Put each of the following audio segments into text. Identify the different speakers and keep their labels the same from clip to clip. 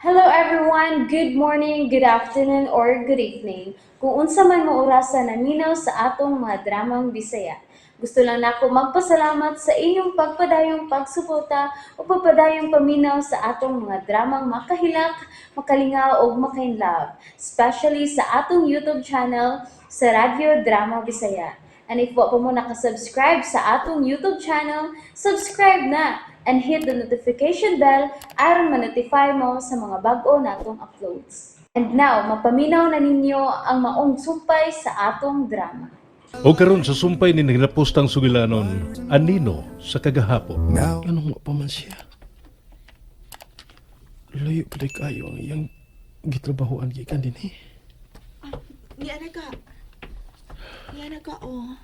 Speaker 1: Hello everyone! Good morning, good afternoon, or good evening. Kung unsa man mo orasa naminaw sa atong mga dramang Bisaya. Gusto lang nako magpasalamat sa inyong pagpadayong pagsuporta o pagpadayong paminaw sa atong mga dramang makahilak, makalingaw ug makainlove, especially sa atong YouTube channel sa Radyo Drama Bisaya. And if wa pa mo nakasubscribe sa atong YouTube channel, subscribe na and hit the notification bell aron ma-notify mo sa mga bag-o natong uploads. And now, mapaminaw na ninyo ang maong sumpay sa atong drama.
Speaker 2: O karon sa sumpay ni nagapostang sugilanon, anino sa kagahapon.
Speaker 3: Anong wa pa man siya? Layo pa day kayo ang iyang gitrabahoan gikan din eh.
Speaker 4: Niya na ka. Niya na ka, oh.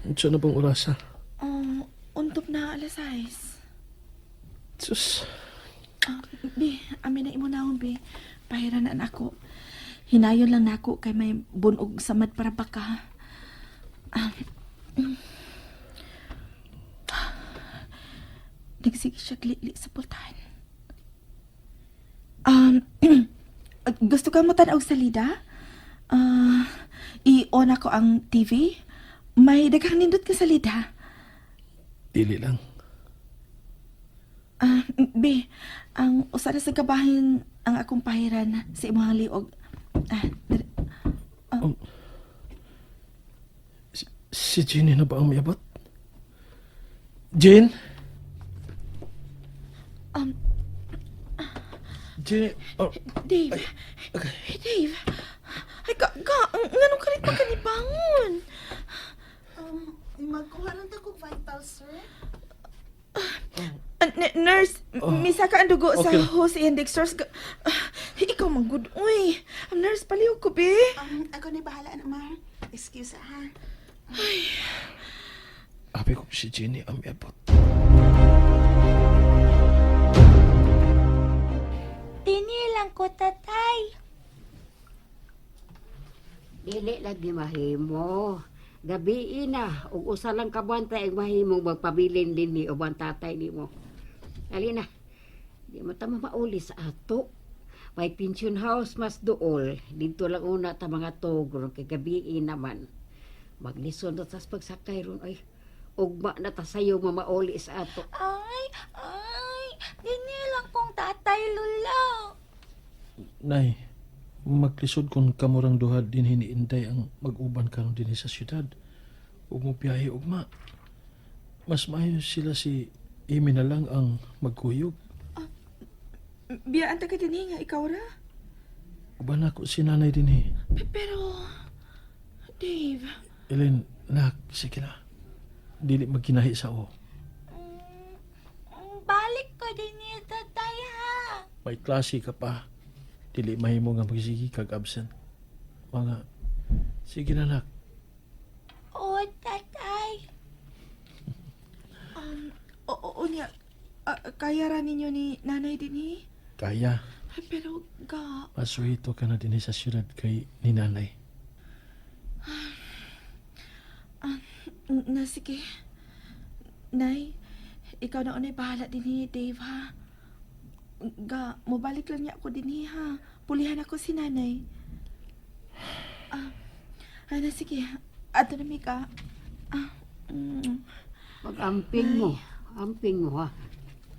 Speaker 3: Unsa na bang orasa?
Speaker 4: Oh, untop na alas 6.
Speaker 3: Sus,
Speaker 4: Ah, bi, amin na imo naon, bi. Pahira na nako. Hinayon lang nako kay may bunog samad para baka. Ah. Nagsige siya glili sa pultahan. Um, gusto ka mo tan-aw salida? Ah, i-on ako ang TV. May daghang nindot ka salida.
Speaker 3: Dili lang.
Speaker 4: Ah, B, ang usa na sa kabahin ang akong pahiran sa imong liog. Ah, dali.
Speaker 3: Si Jenny na ba ang miabot? Jane? Jenny, oh,
Speaker 4: Dave.
Speaker 3: Okay.
Speaker 4: Hey, Dave. Ay, ka, ka, nganong kalit pa kanibangon?
Speaker 5: Magkuha lang ta kog vital, sir.
Speaker 4: Ah, nurse, misaka ang dugo sa
Speaker 3: Okay.
Speaker 4: hose and dextrose. Ah, ikaw man good, uy. Ang nurse, palihog ko, be.
Speaker 5: Ako ni bahala na, ma'am. Excuse ha.
Speaker 3: Abi ko si Jenny ang miabot.
Speaker 6: Dini lang ko, tatay.
Speaker 7: Dili lagi mahimo. Gabi na, ug usa lang ka buwan tayo mahimong magpabilin dinhi uban tatay nimo. Dali na. Di mo ta mauli sa ato. May pension house mas duol. Dito lang una ta mga tog ron kay gabi naman. Maglison na tas pagsakay ron ay. Ugma na ta sayo mamauli sa ato.
Speaker 6: Ay, ay, dini lang kong tatay, Lula.
Speaker 3: Nay, maglisod kung kamurang duha din hiniinday ang mag-uban karon dinhi sa syudad. Ug mo biyahe ugma. Mas maayo sila si Amy na lang ang magkuyog.
Speaker 4: Biyaan ta ka dinhi nga ikaw ra.
Speaker 3: Uban ako si nanay dinhi.
Speaker 4: Pero, Dave,
Speaker 3: Ellen, nak, sige na. Dili magkinahi sa o.
Speaker 6: Balik ko dini, tatay, ha.
Speaker 3: May klase ka pa. Dili mahimo nga magsige kag absent. Mga, sige na nak.
Speaker 6: Oo, tatay.
Speaker 4: o, o, niya, ah, kaya ra ninyo ni nanay dinhi?
Speaker 3: Kaya,
Speaker 4: Ay, pero, ga,
Speaker 3: masuhito ka na dinhi sa syudad kay ni nanay.
Speaker 4: Na, sige. Nay, ikaw na unay bahala din ni Dave, ha? Ga, mobalik lang niya ako din ha? Pulihan ako si nanay. Ah, ay na, sige. Ato na, Mika. Ah,
Speaker 7: Pag-amping mo. Amping mo ha.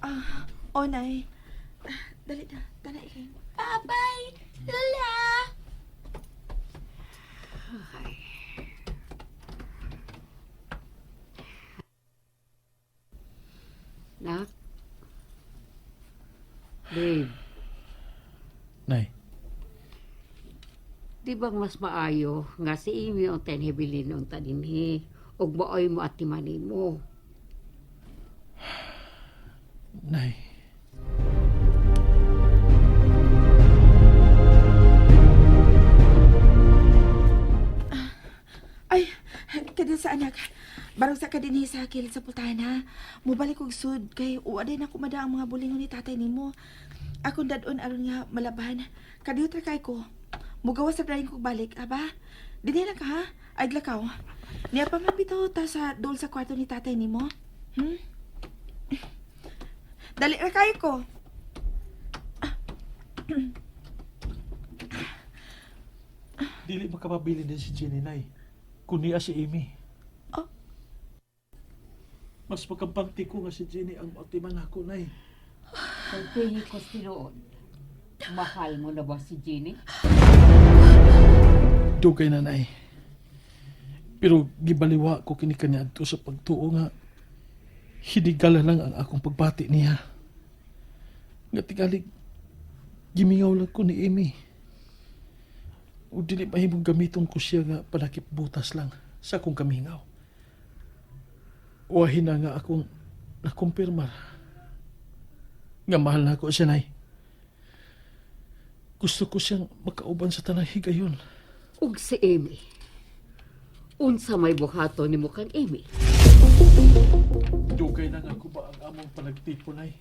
Speaker 4: Ah, oh, nay. Ah, dali na, dali Elaine.
Speaker 6: Bye-bye, Lula.
Speaker 7: Nak. Dave.
Speaker 3: Nay,
Speaker 7: Di ba mas maayo nga si Amy ang tenhibilin unta dinhi ug maoy mo at mo.
Speaker 3: nay.
Speaker 4: Ay, kadil sa anak. Barang sa kadinhi sa kilid sa pultahan, ha? Mubalik og sud kay uwa din ako mada ang mga bulingon ni tatay nimo. Akong dadon aron nga malaban. Kadiyot ra kay ko. Mugawas sa dayon kog balik, aba? Dinhi lang ka ha? Ay glakaw. Niya pa man bitaw ta sa dol sa kwarto ni tatay nimo. Dali ra kayo ko.
Speaker 3: Dili makapabilin din si Jenny, Nay. Kunia si Amy.
Speaker 4: Oh.
Speaker 3: Mas makampante ko nga si Jenny ang maatiman ako, Nay.
Speaker 7: Sultihi ko tinuod. Mahal mo na ba si Jenny?
Speaker 3: Dugay na, Nay. Pero gibaliwa ko kini kaniadto sa pagtuo nga hinigala lang ang akong pagbati niya. Nga tingali, gimingaw lang ko ni Amy. O dili mahimong gamiton ko siya nga panakip butas lang sa akong kamingaw. Wahin na nga akong nakumpirmar. Nga mahal na ako siya, Nay. Gusto ko siyang makauban sa tanang higayon.
Speaker 7: Ug si Amy. Unsa may buhaton nimo kang Amy?
Speaker 3: Dugay na nga ko ba ang among panagtipon ay.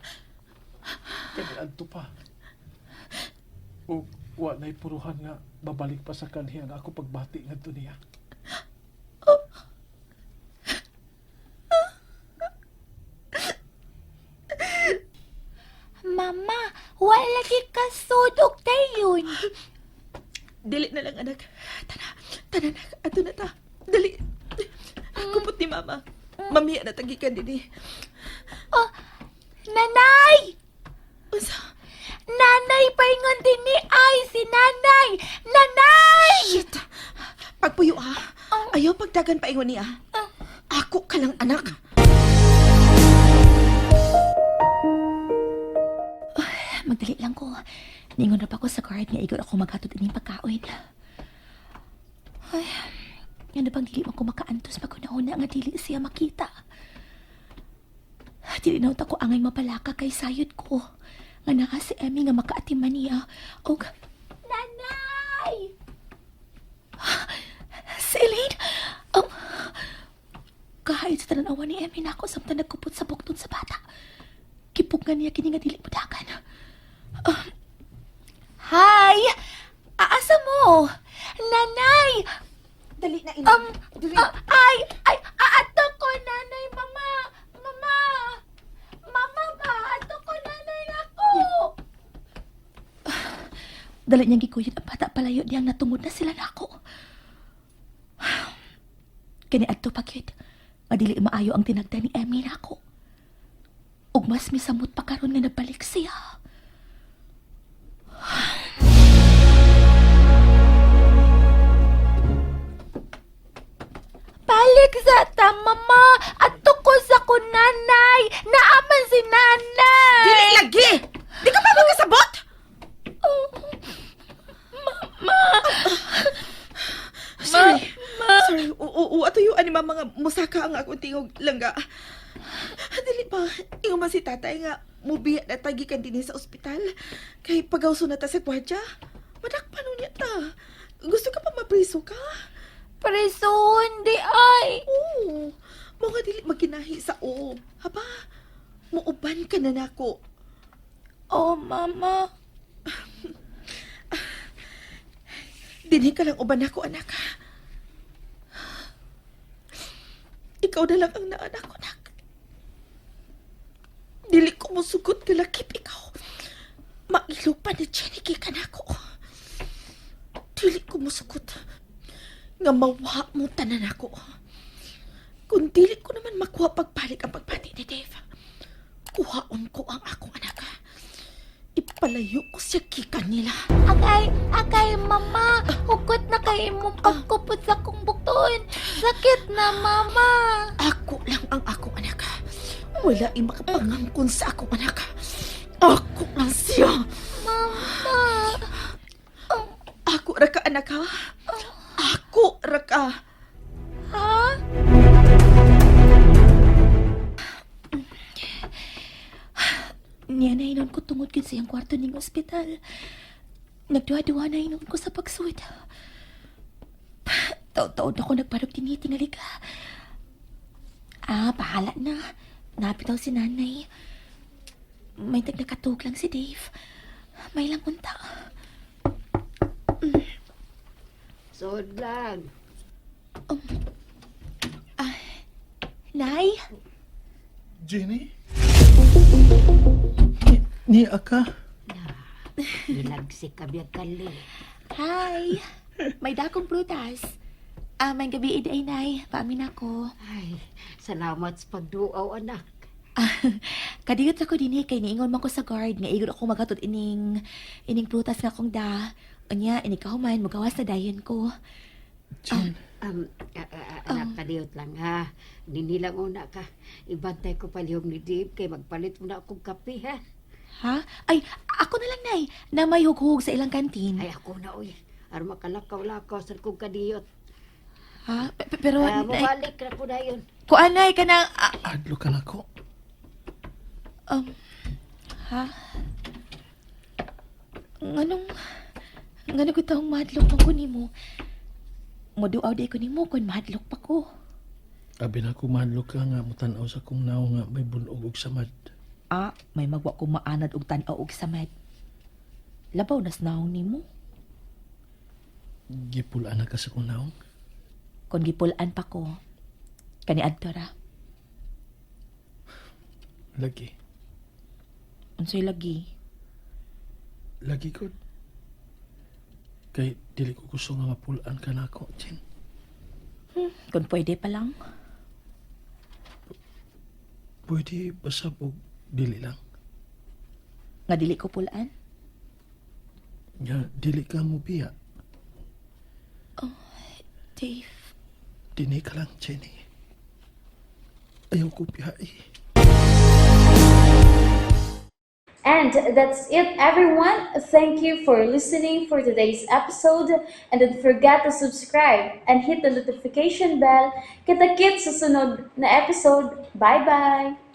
Speaker 3: Kaniadto pa. O wa na'y puruhan nga babalik pa sa kanhi ang ako pagbati ngadto niya.
Speaker 6: Mama, wala lagi ka sudok tayon.
Speaker 4: Dili na lang, anak. Tana, tana, anak. Ato na ta. Dali. Kupot ni mama. Mamiya na tagikan din eh.
Speaker 6: Oh, nanay!
Speaker 4: Unsa?
Speaker 6: Nanay, paingon din ni ay si nanay! Nanay!
Speaker 4: Shit! Pagpuyo ha. Ayaw pagdagan paingon niya. Ako ka lang, anak.
Speaker 6: Magdali lang ko. Ningon na pa ko sa guard nga igor ako maghatod ining pagkaon. Ay, ano bang dili man ko makaantos pag una nga dili siya makita. Dili na ko angay mapalaka kay sayod ko. Nga naa si Emmy nga makaatiman niya. Og Nanay! Si Elaine! Kahit sa tananawa ni Emmy na ako samtang nagkupot sa bukton sa bata. Kipog nga niya kini nga dili mudagan. Hi! Aasa mo? Nanay!
Speaker 4: Dali na, ina. Dali.
Speaker 6: Ay! Ay! Aato ko, nanay! Mama! Mama! Mama ba? Ato ko, nanay nako!
Speaker 4: Dali niyang gikuyod ang bata palayo niyang natungod na sila nako. Kani adto pa gyud. Nga dili maayo ang tinagda ni Emmy nako. Ug mas misamot pa karon nga nabalik siya.
Speaker 6: Balik sa ta, mama! Ato ko sa kunanay! Naaman si nanay!
Speaker 4: Dili lagi! Di ka pa magkasabot? Mama! Sorry. Sorry. Oo, oo, atuyo ani mama nga musaka ang akong tingog langga. Dili ba, ingon man si tatay nga mubiya na tagi kan dinhi sa ospital. Kay pagawso na ta sa gwardya. Madakpan niya ta. Gusto ka pa mapriso ka?
Speaker 6: Preso, hindi ay!
Speaker 4: Oo. Mo nga dili magkinahi sa oo. Haba, muuban ka na nako.
Speaker 6: Oh, mama.
Speaker 4: Dinhi ka lang uban ako, anak. Ikaw na lang ang naanak ko, anak. Dili ko musugot kalakip ikaw. Mailog pa ni Jenny ka nako. Dili ko musugot nga mawa mo tanan ako. Kung dili ko naman makuha pagbalik ang pagbati ni Dave, kuhaon ko ang akong anak. Ipalayo ko siya gikan nila.
Speaker 6: Akay, akay, mama. Hugot na kay imong pagkupot sa kong bukton. Sakit na, mama.
Speaker 4: Ako lang ang akong anak. Wala ay makapangangkon sa akong anak. Ako lang siya.
Speaker 6: Mama.
Speaker 4: Ako ra ka, anak ha? Ako ra ka.
Speaker 6: Ha?
Speaker 4: Niya na inon ko tungod gyud sa iyang kwarto ning ospital. Nagduha-duha na inon ko sa pagsuwit. Taon-taon ako nagparog dinhi tingali ka. Ah, bahala na. Napitaw si nanay. May nagnakatug lang si Dave. May lang unta.
Speaker 7: Sod lang.
Speaker 4: Nay?
Speaker 3: Jenny? Ni aka?
Speaker 7: Nilagsik ka biyag kali.
Speaker 6: Hi! May dakong prutas. Ah, may gabi iday, Nay. Paamin ako.
Speaker 7: Ay, salamat sa pagduaw, anak.
Speaker 6: Ah, kadiyot ako dinhi kay niingon man ko sa guard nga igod ako maghatod ining prutas nga akong da. Unya, inig kahuman, mugawas na dayon ko.
Speaker 3: Jen,
Speaker 7: Anak, kadiyot lang ha. Ninilang una ka. Ibantay ko palihog ni Dave kay magpalit mo na akong kape ha.
Speaker 6: Ha? Ay, ako na lang, Nay, na may hughug sa ilang kantin.
Speaker 7: Ay, ako na uy. Aron makalakaw-lakaw sa kong kadiyot.
Speaker 6: Ha? Pero,
Speaker 7: Ah,
Speaker 6: Nay,
Speaker 7: mabalik na ko na yun.
Speaker 6: kuan, Nay, kanang, ah,
Speaker 3: adlo ka na ko.
Speaker 6: ha? Nganong, nganong ko taong mahadlok pa ko nimo? Muduaw di ko nimo kung mahadlok pa ko.
Speaker 3: Abi na ko mahadlok ka nga mutan-aw sa kong naong nga may bunog og samad.
Speaker 6: Ah, may magwa ko maanad og tan-aw og samad. Labaw nas naong nimo.
Speaker 3: Gipulaan na ka sa kong naong.
Speaker 6: Kon gipulaan pa ko, kaniadto ra.
Speaker 3: Lagi.
Speaker 6: Unsay lagi?
Speaker 3: Lagi ko. Kay dili ko gusto nga mapulaan ka na ako, Jen.
Speaker 6: Kung pwede pa lang.
Speaker 3: Pwede basab og dili lang.
Speaker 6: Nga dili ko pulaan.
Speaker 3: Nga dili ka mo biya.
Speaker 6: Dave,
Speaker 3: Dini ka lang, Jenny. Ayaw ko biyahe.
Speaker 1: And that's it, everyone. Thank you for listening for today's episode. And don't forget to subscribe and hit the notification bell. Kita-kits sa sunod na episode. Bye-bye!